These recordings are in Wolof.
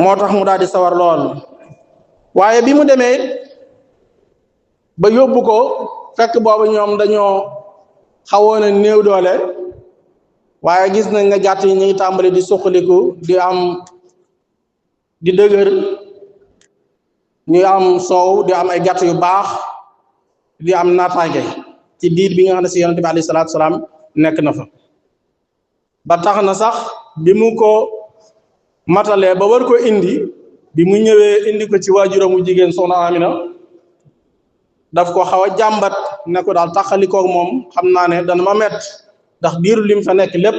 moo tax mu daal di sawar lool waaye bi mu demee ba yóbbu ko fekk boobu ñoom dañoo xawoon a néew doole waaye gis nañ ne gàtt yi ñu ngi tàmbali di suqaliku di dëgër ñu am soow di am ay gàtt yu baax di am naataange ci diir bi nga xam ne si yonente bi alayhi salaatu salaam nekk na fa ba tax na sax bi mu ko matalee ba war ko indi bi mu ñëwee indi ko ci waajuram mu jigéen soxna Amina daf ko xaw a jàmbat ne ko daal taxalikoog moom xam naa ne dana ma mett ndax diiru lim fa nekk lépp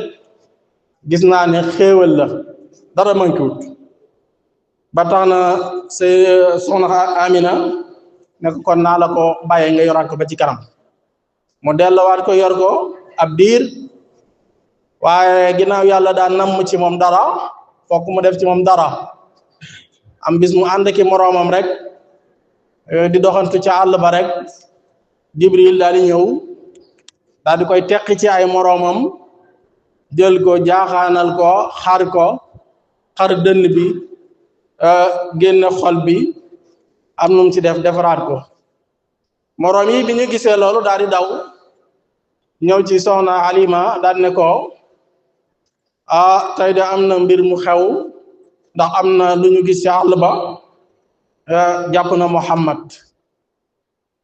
gis naa ne xéewal la dara mankiwut ba tax na soxna Amina ne ko kon naa la ko bàyyee nga yoraat ko ba ci kanam mu delluwaat ko yor ko ab diir waaye ginnaaw yàlla daan namm ci moom dara fokk mu def ci moom dara am bis mu ànd ki moroomam rek di doxantu ca àll ba rek Jibril daal di ñëw daal di koy teqi ci ay moroomam jël ko jaaxaanal ko xar dënn bi génne xol bi am num ci defaraat ko moroom yi bi ñu gisee loolu daal di daw ñëw ci soxna Alima daal ne ko tey de am na mbir mu xew ndax am na lu ñu gis ci àll ba jàpp na Muhammad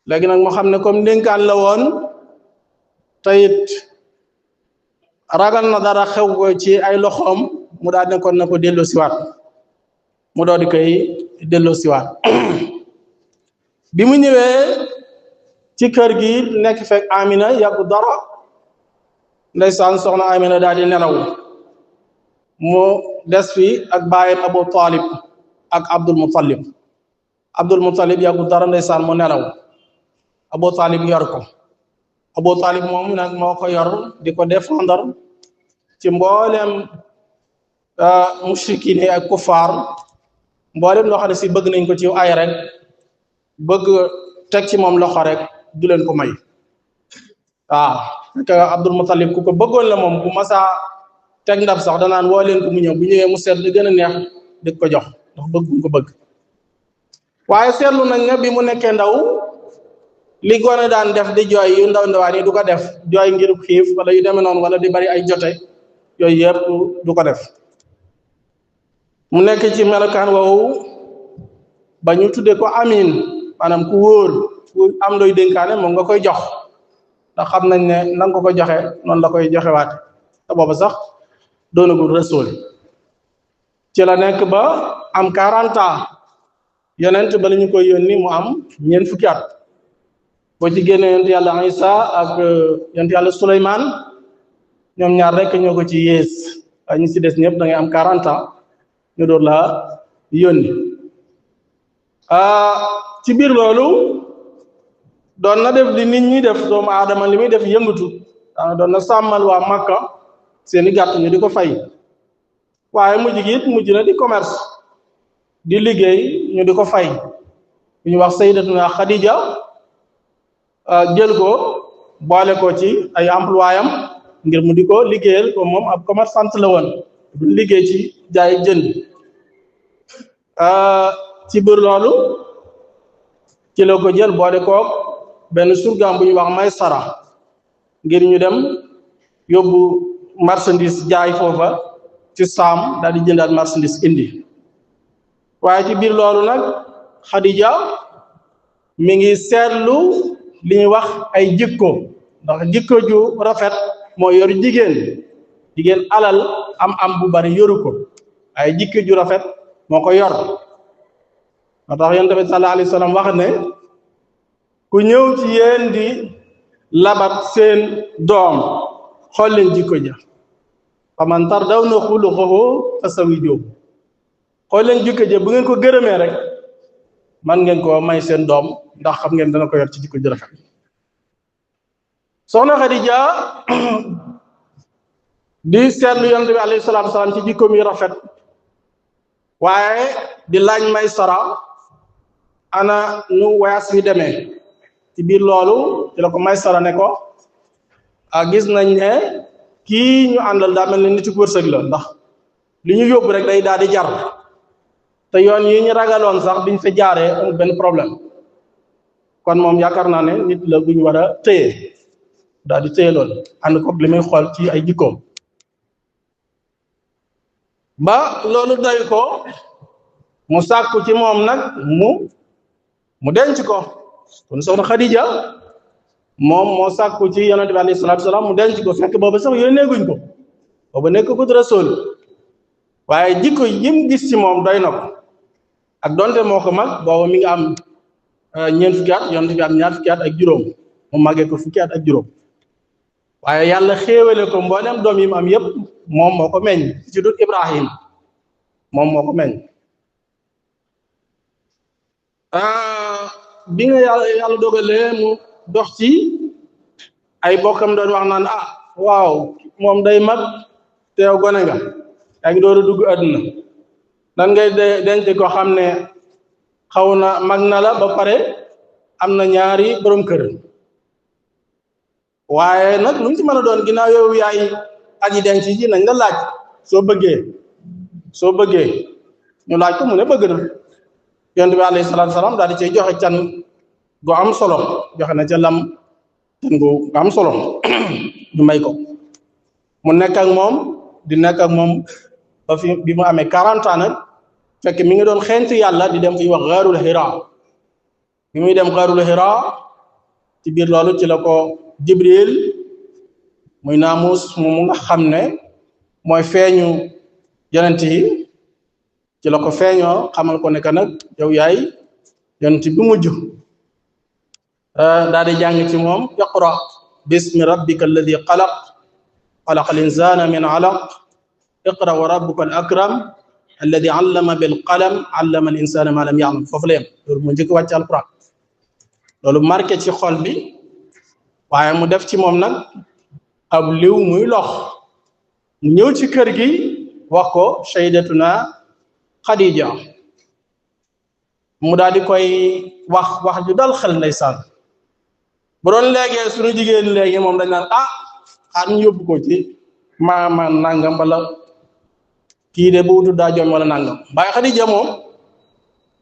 léegi nag mu xam ne comme ndénkaan la woon teyit ragal na dara xew ko ci ay loxoom mu daal ne kon na ko delloo siwaat mu doon di koy delloo siwaat bi mu ñëwee ci kër gi nekk fekk Amina yàggu dara ndeysaan soxna Amina daal di nelaw mu des fi ak baayam Abu Talib ak Abdul Muttalib yàggu dara ndeysaan mu nelaw Abu Talib yor ko Abu Talib moom nag moo ko yor di ko défendre ci mboolem mushrikin yi ak kufaar mboolem loo xam ne si bëgg nañ ko ci ay rek bëgg teg ci moom loxo rek du leen ko may waaw Abdul Muttalib ku ko bëggoon la moom bu masaa teg ndab sax danaan woo leen ko mu ñëw bu ñëwee mu seet li gën a neex di ko jox ndax bëgg ko bëgg waaye seetlu nañ ne bi mu nekkee ndaw li gone daan def di jooy yu ndawaan yi du ko def jooy ngir xiif wala yu demee noonu wala di bari ay jote yooyu yëpp du ko def mu nekk ci melokaan woowu ba ñu tuddee ko amin maanaam ku wóor ku am looy dénkaane moom nga koy jox ndax xam nañ ne nanga ko joxe noonu la koy joxewaat te booba sax doonagul rasul ci la nekk ba am 40 ans yonent ba la ñu koy yónni mu am ñeent fukki at boo ci génne yonent yàlla Isa ak yonent yàlla Suleymaan ñoom ñaar rek ñoo ko ci yées waaye ñu ci des ñëpp da ngay am 40 ans ñu door la yónni ci biir loolu doon na def li nit ñi def doomu aadama li muy def yëngatu doon na sàmmal waa Makka seeni gàtt ñu di ko fay waaye mujj gi it mujj na di commerce di liggéey ñu di ko fay bu ñu wax sayyidatuna Khadija jël ko boole ko ci ay employé am ngir mu di ko liggéeyal ko moom ab commerçante la woon du liggéey ci jaay jënd ci biir loolu ci la ko jël boole koog benn surgaam bu ñu wax Maysara ngir ñu dem yóbbu marchandise jaay foofa ci Saam daal di jëndaat marchandise indi waaye ci biir loolu nag Khadija mi ngi seetlu li ñuy wax ay jikko ndax jikko ju rafet moo yor jigéen alal am bu bari yoru ko ay jikko ju rafet moo ko yor moo tax Yonent bi sallallahu alayhi wa sallam wax ne ku ñëw ci yéen di labat seen doom xool leen jikko ja faman tardawna xuluqahu fazawijuhu xool leen jikko ja bu ngeen ko gërëmee rek man ngeen ko may seen doom ndax xam ngeen dana ko yor ci jikko ju rafet soxna Khadija di seetlu Yonent bi alayhi salaatu wasalaam ci jikko mi rafet waaye di laaj Maysara ana nu wayaas wi demee ci biir loolu ci la ko Maysara ne ko gis nañ ne kii ñu àndal daa mel ne nitu wërsëg la ndax li ñu yóbbu rek day daal di jar te yoon yi ñu ragaloon sax biñ fa jaaree amul benn problème kon moom yaakaar naa ne nit la bu ñu war a téye daal di téye loolu ànd koog li muy xool ci ay jikkoom ba loolu doy ko mu sàkku ci moom nag mu denc ko kon soxna Khadija moom moo sàkku ci yonent bi alayhi salaatu salaam mu denc ko fekk booba sax yónneeguñ ko booba nekk ko rasul waaye jikko yim gis ci moom doy na ko ak donte moo ko mag booba mi ngi am ñeent fukki at yonent bi am ñaar fukki at ak juróom mu màggee ko fukki at ak juróom waaye yàlla xéewale ko mboolem doom yi mu am yépp moom moo ko meññ ci dut Ibrahim moom moo ko meññ bi nga yàlla dogalee mu dox ci ay bokkam doon wax naan waaw moom day mag teew gone nga yaa ngi door a dugg àdduna nan ngay denc ko xam ne xaw na mag na la ba pare am na ñaari borom kër waaye nag lu ñu ci mën a doon ginnaaw yow yaay aji denc ji nañ la laaj soo bëggee ñu laaj ko mu ne bëgg na yonent bi alayhi salaatu salaam daal di cay joxe can gu am solo joxe na ca lam can gu am solo ñu may ko mu nekk ak moom di nekk ak moom ba fi bi mu amee 40 ans nag fekk mi ngi doon xeeñtu yàlla di dem fi wax Ghaarul Hira bi muy dem Ghaarul Hira ci biir loolu ci la ko Jibril muy naamus mu nga xam ne mooy feeñu yonent yi ci la ko feeñoo xamal ko ne que nag yow yaay yonent bi mujj daal di jàng ci moom iqra bismi rabbika alladi xalaqa al insana min alaq iqra wa rabbuka al akram alladi allama bil qalam allama al insana ma lam ya'lam foofu la yem loolu mu njëkk wàcc alquran loolu marqué ci xol bi waaye mu def ci moom nag ab liw muy lox mu ñëw ci kër gi wax ko sayyidatuna Khadija mu daal di koy wax ju dal xel ndeysaan bu doon léegi suñu jigéen léegi moom dañ naan xaar ñu yóbbu ko ci maama nangam wala kii de bu wutul daa jom wala nangam waaye Khadija moom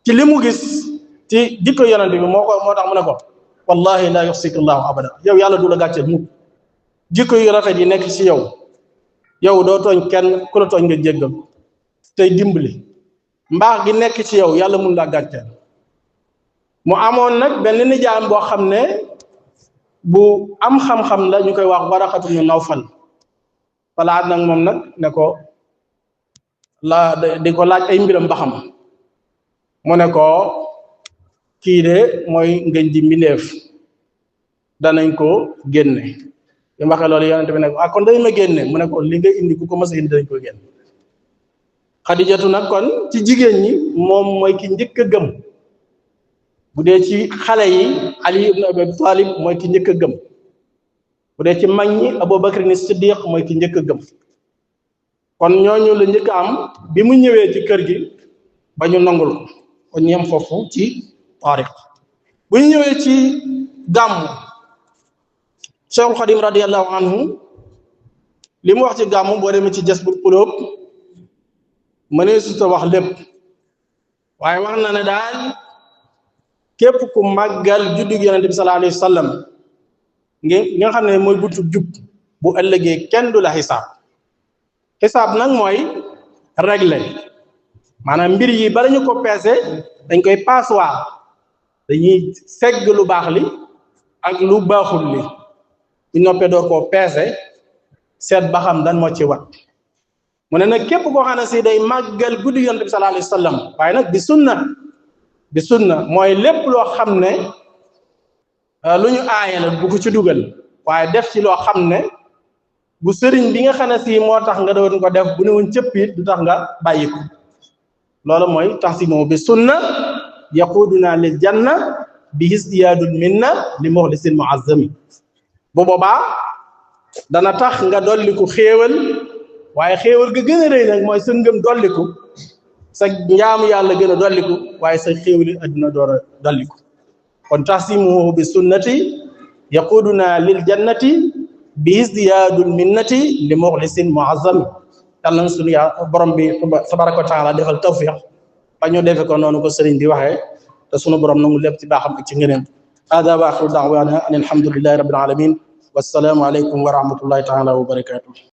ci li mu gis ci jikko yonent bi moo tax mu ne ko wallahi la yuxsika allahu abada yow yàlla du la gàcceel mukk jikko yu rafet yi nekk ci yow doo tooñ kenn ku la tooñ nga jéggal tey dimbali mbaax gi nekk ci yow yàlla mun laa gàcceel mu amoon nag benn nijaam boo xam ne bu am xam-xam la ñu koy wax Waraqatu ibn Nawfal falaat nag moom nag ne ko di ko laaj ay mbiram ba xam mu ne ko kii de mooy ngeen ji mbindeef danañ ko génne bi ma waxee loolu yonent bi ne ko kon dañ ma génne mu ne ko li nga indi ku ko mas a indi dañ ko génne Xadijatu nag kon ci jigéen ñi moom mooy ki njëkk a gëm bu dee ci xale yi Ali ibn Abi Talib mooy ki njëkk a gëm bu dee ci mag ñi Abubakar ni Siddiq mooy ki njëkk a gëm kon ñooñu la njëkk a am bi mu ñëwee ci kër gi ba ñu nangul ko kon ñeem foofu ci taarix bu ñu ñëwee ci gàmmu Cheikhul Khadim radiyallahu anhu li mu wax ci gàmmu boo demee ci Jazbul Qulub mënee suta wax lépp waaye wax na ne daal képp ku màggal juddug yonent bi sallallahu alayhi wa sallam nga xam ne mooy buntu jub bu ëllëgee kenn du la xisaab nag mooy régler maanaam mbir yi bala ñu ko peese dañ koy passoir dañuy segg lu baax li ak lu baaxul li bu noppee door koo peese seet ba xam dan moo ci wat mu ne nag képp koo xam ne si day màggal guddi yonent bi sallallahu alayhi wa sallam waaye nag bi sunna mooy lépp loo xam ne lu ñu aaye la bu ko ci dugal waaye def ci loo xam ne bu sëriñ bi nga xam ne si moo tax nga doon ko def bu ne woon cëpp it du tax nga bàyyi ko loolu mooy taxsimo bi sunna yaquduna lil janna bi istiyadul minna li muxlisin muazzami bu boobaa dana tax nga dolliku xéewal waaye xéewal ga gën a rëy nag mooy sa ngëm dolliku sa njaamu yàlla gën a dolliku waaye sa xéewali adduna door a dolliku kon taxsimo bi sunnati yaquduna lil jannati bi izdiyaadul minnati li muxlisin muazzam. yàlla na suñu borom bi tabaraka wa taala defal tawfiq ba ñu defe ko noonu ko sëriñ bi waxee te sunu borom nangu lépp ci baaxam ak ci ngëneen. hada wa axiru da'wana an alhamdulillahi rabbil alamin wassalaamu aleykum wa rahmatullahi taala wa barakatuh.